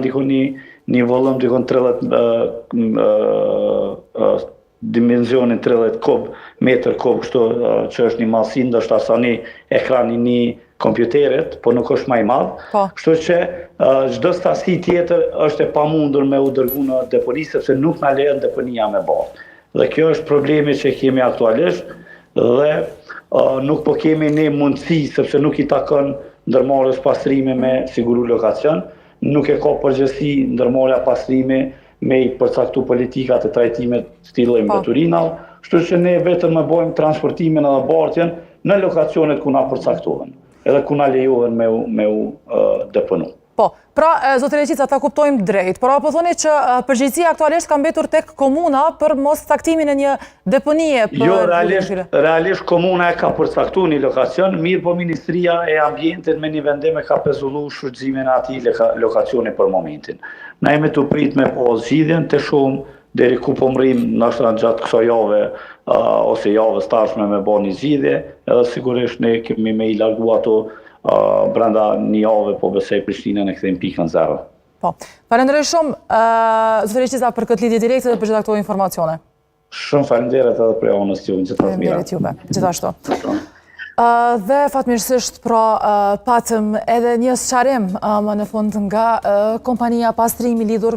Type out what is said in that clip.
Dikun një, një volum dikun 30 dimensionin 30 kub, metër kub, kështu që është një madhësi, ndoshta sa një ekran i një kompjuterit, po nuk është ma i madh. Po. Kështu që çdo sasi tjetër është e pamundur me u dërgu në deponi, sepse nuk na lejon deponia me bartë. Dhe kjo është problemi që kemi aktualisht dhe nuk po kemi ne mundësi, sepse nuk i takon ndërmarrjes Pastrimi me siguru lokacion, nuk e ka përgjegjësi ndërmarrja Pastrimi me i përcaktu politikat e trajtimit të këtij lloj po. mbeturinave, kështu që ne vetëm e bojmë transportimin edhe bartjen në lokacionet ku na përcaktohen, edhe ku na lejohen me u, me u uh, deponu. Po, pra, zoti Reçica, ta kuptojmë drejt, por apo thoni që përgjegjësia aktualisht ka mbetur tek komuna për mos caktimin e një deponie për... Jo, realisht, realisht komuna e ka përcaktu një lokacion, mirëpo Ministria e Ambientit me një vendim e ka pezullu shfrytëzimin e atij lokacioni për momentin. Na jemi tu prit me pa zgjidhjen të shumë, deri ku po mrrim ndoshta gjatë kësaj jave uh, ose javës t'ardhshme me bo një zgjidhje, edhe sigurisht ne kemi me i largu ato brenda një jave po besoj Prishtinën e kthejmë pikën zero. Po. Falenderoj shumë, zoti Reçica, për këtë lidhje direkte dhe për gjitha këto informacione. Shumë faleminderit edhe prej anës juve, gjithë të mirat. Faleminderit juve, gjithashtu. Dhe fatmirësisht pra patëm edhe një sqarim më në fund nga kompania Pastrimi lidhur